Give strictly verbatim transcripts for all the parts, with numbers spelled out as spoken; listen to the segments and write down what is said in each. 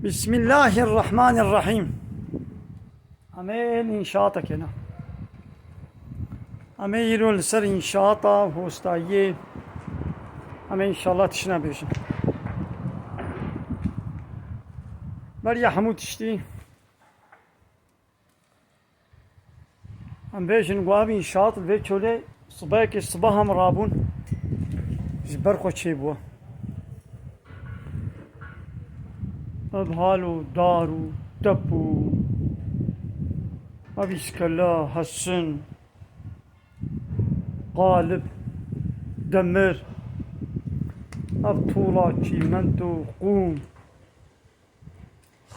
Bismillahirrahmanirrahîm. Em ê înşaatekê ne. Em ê îro li ser înşaata hostayiyê. Em ê înşallah tiştine bêjin. Beriya hemû tiştî. Em bêjin ku ev înşaat li vê çolê sibehekê sibeha min rabûn ji ber xwe çêbû. Ev hal û dar û tep û ev îskele, hesin, qalib, demir, ev tûla, çîmento, qûm.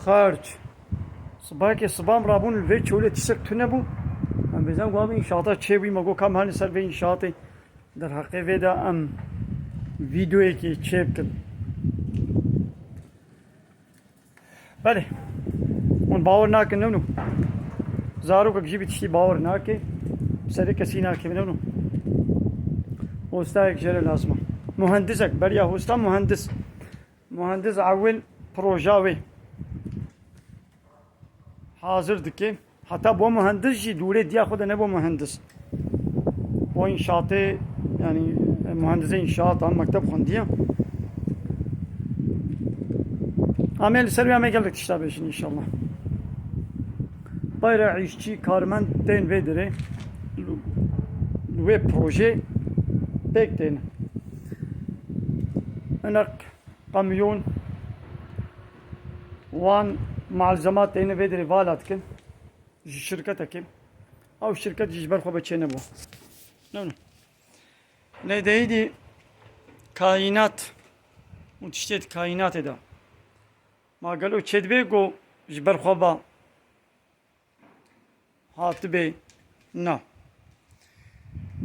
Xerc. Sibahekê siba em rabûn li vê çolê tiştek tune bû. Em bêzan ku ev înşaata çêbûyî, me got ka em herin ser vê înşaatê derheqê vê de em vîdeoyekê çêbikin. Belê. Hûn bawer nakin, newno. Zarokek jî bi tiştî bawer nake. Serê kesî nake, newno. Hostayek jê re lazim e. Muhendisek, beriya hosta muhendis. Muhendis ewil proja wê hazir dike. Heta bo muhendis jî dûrê diya xwe de ne bo muhendis. Bo înşaatê, yani, muhendisê înşaat an mekteb xwendiye. Amê li ser wê amê gelek tişta bêjin înşallah. Bayra îşçî, karmend tên vê dirê, li wê projê pêk tên. Hinek qemyon wan malzema têne vê dirê vala dikin ji şirketekê. Ew şirket jî ji ber xwe be çê nebû. Ne, ne. Lê de êdî kaînat û tiştê di kaînatê de. Ma gelo çê dibe ku ji ber xwe ba hatibê? Na.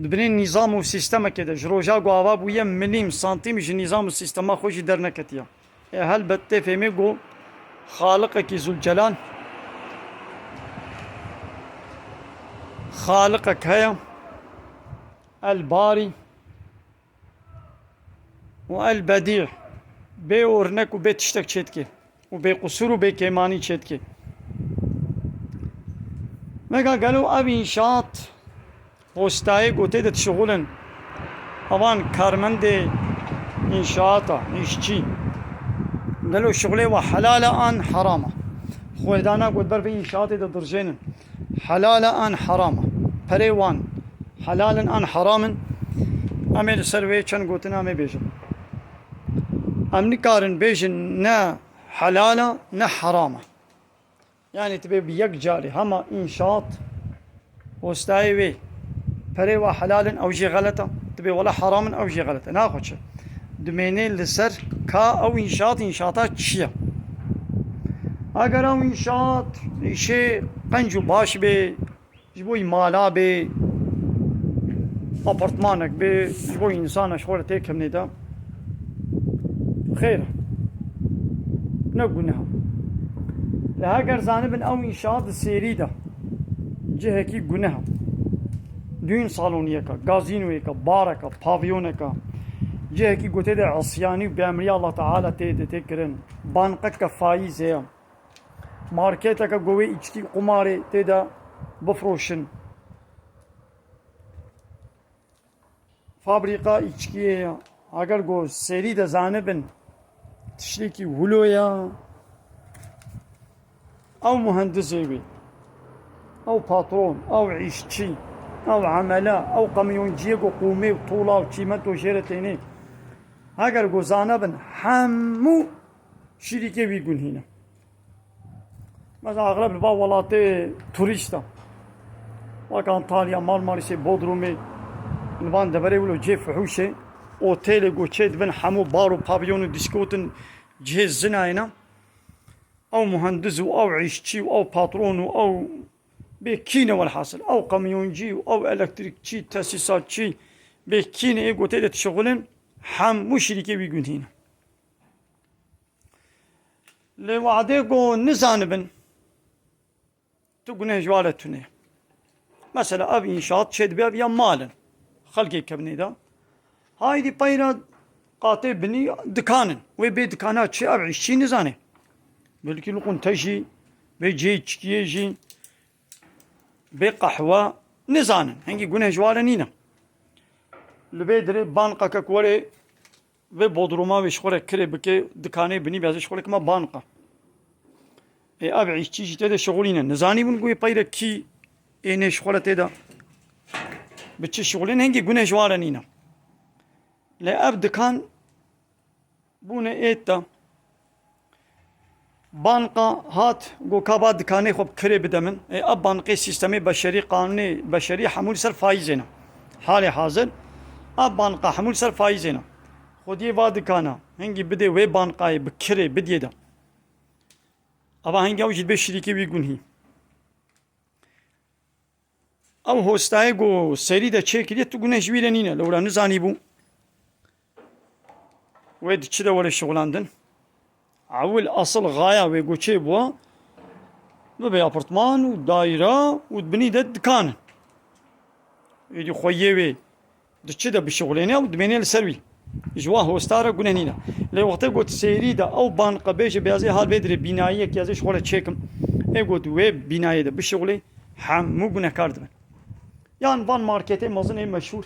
Di binê nîzam û sîstemekê de ji roja ku ava bûye milîm, santîm ji nîzam û sîstema xwe jî derneketiye. Ê helbet tê fêmê ku Xaliqekî Zûlcelal, Xaliqek heye, El Barî û El Bedî, bê ornek û bê tiştek çêdike û bê qusûr û bê kêmanî çêdike. Vega gelo ev înşaat, postayê ku tê de dişixulin, evan karmendê înşaata, îşçî, gelo şixulê we helal e an heram e? Xwedana ku ber vê înşaatê de dirjênin, helal e an heram e? Perê wan helal in an heram in? Em ê li ser wê çend gotina em ê bêjin. Em nikarin bêjin ne helal e, ne heram e. Yani tu bê bi yek carî hema înşaat, postayê wê, perê wa helal in, ew jî xelet e. Tu bê wela heram in, ew jî xelet e. Naxwe çi? Dimênê li ser ka ew înşaat, înşaata çi ye? Eger ew înşaat îşê qenc û baş bê, ji bo mala bê, apartmanek bê, ji bo însana ji xwe re têkevnê de, xêr e. Ne guneh e. Lê heger zanibin ew înşaat di sêrî de cihekî guneh e, düğün saloniyeke, gazînoyeke, bareke, pavyoneke, cihekî ku tê de isyanî û bêemriya Allah Teala tê de tê kirin, banqeke faîz heye, marketeke ku wê îçkî qumarê tê de bifroşin, fabrîka îçkiyê ye. Eger ku sêrî de zanibin tiştekî wilo ye, ew muhendisê wê, ew patron, ew îşçî, ew emele, ew kamyonciyê ku qûmê û tola û çîmento jê re tênê, eger ku zanibin hemû şirîkê wî gunhî ne. Mesela exleb li van welatê turîst e. Wek Antalya, Marmarîsê, Bodrumê, li van deverê wilo cihê fuhûşê, otêlê ku çê dibin hemû bar û pavyon û diskotin cihê zinayê ne. Ew muhendis û ew îşçî û ew patron û ew bê kî ne welhasil. Ew kamyoncî û ew elektrîkçî, tesîsatçî bê kî ne ê ku tê de dişixulin hemû şirîkê wî gunhî ne. Lê wadê ku nizanibin, tu guneh ji wa re tune. Mesela ev înşaat çê dibe, ev ya mal in. Xelkê kevnê de. Haydî peyra qatê binî dikan in. Wê bê dikana çi ev îşçî nizane. Belkî li quntejî, bê cihê çikiyê jî, bê qehwe, nizanin. Hingî guneh ji wa re nîne. Li vê dirê banqeke ku were vê bodruma wê ji xwe re kirê bike, dikanê binî bê ez ê ji xwe re kima banqa. Ê, ev îşçî jî tê de şixulîne. Nizanîbûn ku wê peyre kî ê nê ji xwe re tê de bi çi şixulîne, hingî guneh ji wa re nîne. Lê ev dikan bûne êt de. Banqa hat, got, ka ba dikanê xwe bi kirê bide min. Ê, ev banqê sîstemê beşerî, qanûnê beşerî hemû li ser faîzê ne. Halê hazir, ev banqa hemû li ser faîzê ne. Xwediyê va dikana, hingî bidê wê banqayê bi kirê bidiyê de. Ava hingî ew jî dibe şirîkê wî gunhî. Ew hostayê ku serî de çêkiriye, tu guneh ji wî re nîne, lewra nizanîbû. Wê di çi de were şixulandin? Ewil, asil xaya wê ku çê bûa, bibe apartman û daîra û di binî de dikan in. Êdî xweyê wê di çi de bişixulêne û dimêne li ser wî. Ji wa hosta re guneh nîne. Lê wextê got serî de ew banqe bêje bê ez ê hal vê dirê bînayiyek ez ê ji xwe re çêkim. Ê got wê bînayê de bişixulê hemû gunehkar dibin. Yan van marketê mezin ê meşhûr.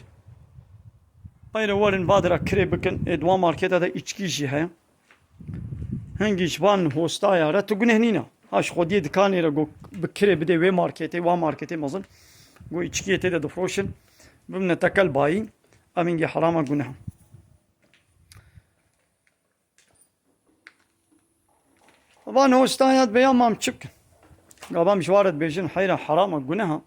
Peyre werin va dira kirê bikin. Ê di wan marketa de îçkî jî heye. Hingî ji van hostaya re tu guneh nîne. Ha ji xwediyê dikanê re got bi kirê bidê wê marketê, wa marketê mezin. Got îçkiyê tê de difroşin. Bimne tekel bayî. Ev hingî herama guneh. Van hostaya dibe ya mam çi bikin? Gavam ji wa re dibêjin heyra herama guneha.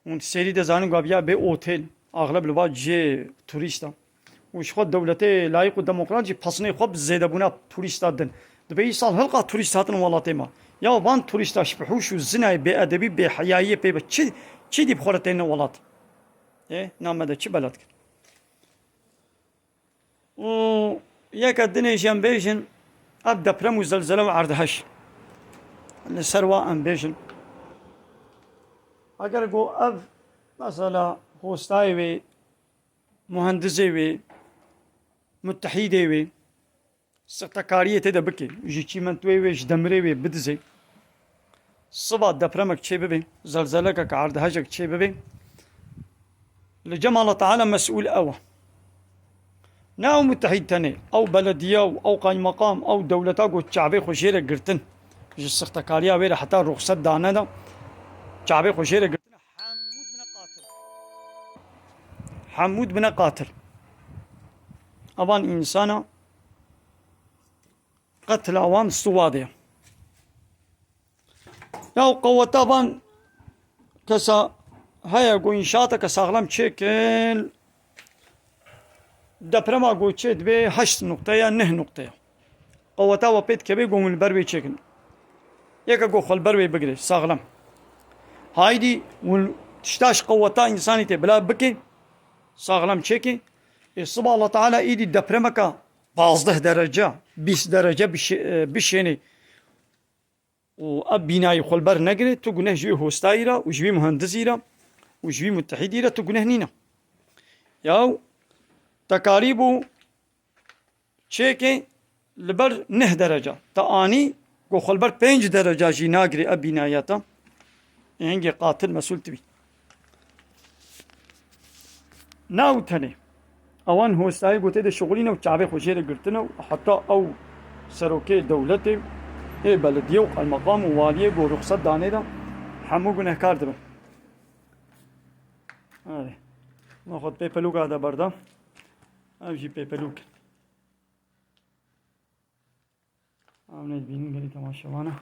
Hûn serî de zanin ku ev ya bê otel, axleb li va cihê turîsta. Û ji xwe dewletê layîq û demokrat jî pesnê xwe bi zêdebûna turîsta din. Dibe îsal hilqa turîst hatin welatê me. Ya van turîsta şpihûş û zinayê bêedebî, bêheyayiyê pê be çi, çi dî bi xwe re têne welat? Ê, na me de çi bela dikin? Û yeke dinê jî em bêjin, ev deprem û zelzele û erdhej. Li ser wa em bêjin. Eger ku ev, mesela, hostayê wê, muhendizê wê, mutehîdê wê, sixtekariyê tê de bike, ji çîmentoyê wê, ji demirê wê bidizê, siba depremek çê bibe, zelzelekek, erdhejek çê bibe, li cem Allah Teala mesûl ew e. Ne ew mutehîd tenê, ew belediye û ew qaymeqam, ew dewleta ku çavê xwe jê re girtin, ji sixtekariya wê re heta ruxset dane de, çavê xwe jê re girtin, hemû dibine qatil. Hemû dibine qatil. Evan însana qetla wan siwa de ye. Ya qeweta van kesa heye ku înşaateke saxlem çêkin, deprema ku çê dibe heşt nuqte ya, neh nuqte ya. Qeweta we pê dikeve ku hûn li ber wê çêkin. Yeke ku xwe li ber wê bigire, saxlem. Haydî hûn tişta ji qeweta însanî tê bila bike, saxlem çêke. Ê siba Allah Teala îdî depremeka pazdeh derece, bîst derece bişê-, e, bişêne. Û ev bînayî xwe li ber negire, tu guneh ji wî hostayî re û ji wî muhendizî re û ji wî mutehîdî re tu guneh nîne. Yaw te karîbû çêkê li ber neh dereca. Te anî ku xwe li ber pênc dereca jî nagirê ev bînaya te. Ê hingê qatil mesûl tu bî. Na û tenê. Ewan hostayê gotê de şixulîne û çavê xwe jê re girtine û heta ew serokê dewletê, ê belediye û qaymeqam û waliyê ku ruxset danê de hemû gunehkar dibin. Erê. Ma xwe pêpelûka de berda. Ev jî pêpelûk. Em nêdibînin gelî temaşevana.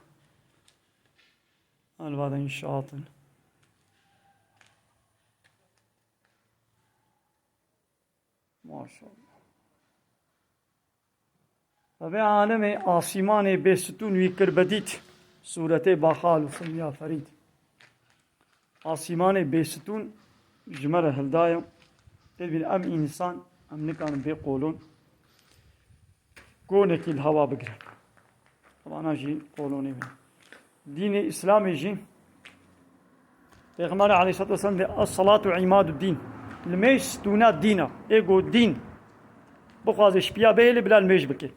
Elva de înşaat in. Maşallah. Ve vê alemê asîmanê bêstûn wî kir bedît. Sûretê Baxal û Semiya Ferîd. Asîmanê bêstûn ji me re hildaye. Tê dibîn em însan, em nikarin bê qolon konekî li hewa bigirin. Evana jî qolonê min. Dînê Îslamê jî, Pêxemberê aleyhissalatu vesselam dê, "Es-salatu imaduddin." Limêj stûna dîn e. Ê go dîn bixwaze şipiya bihêle, bila limêj bike.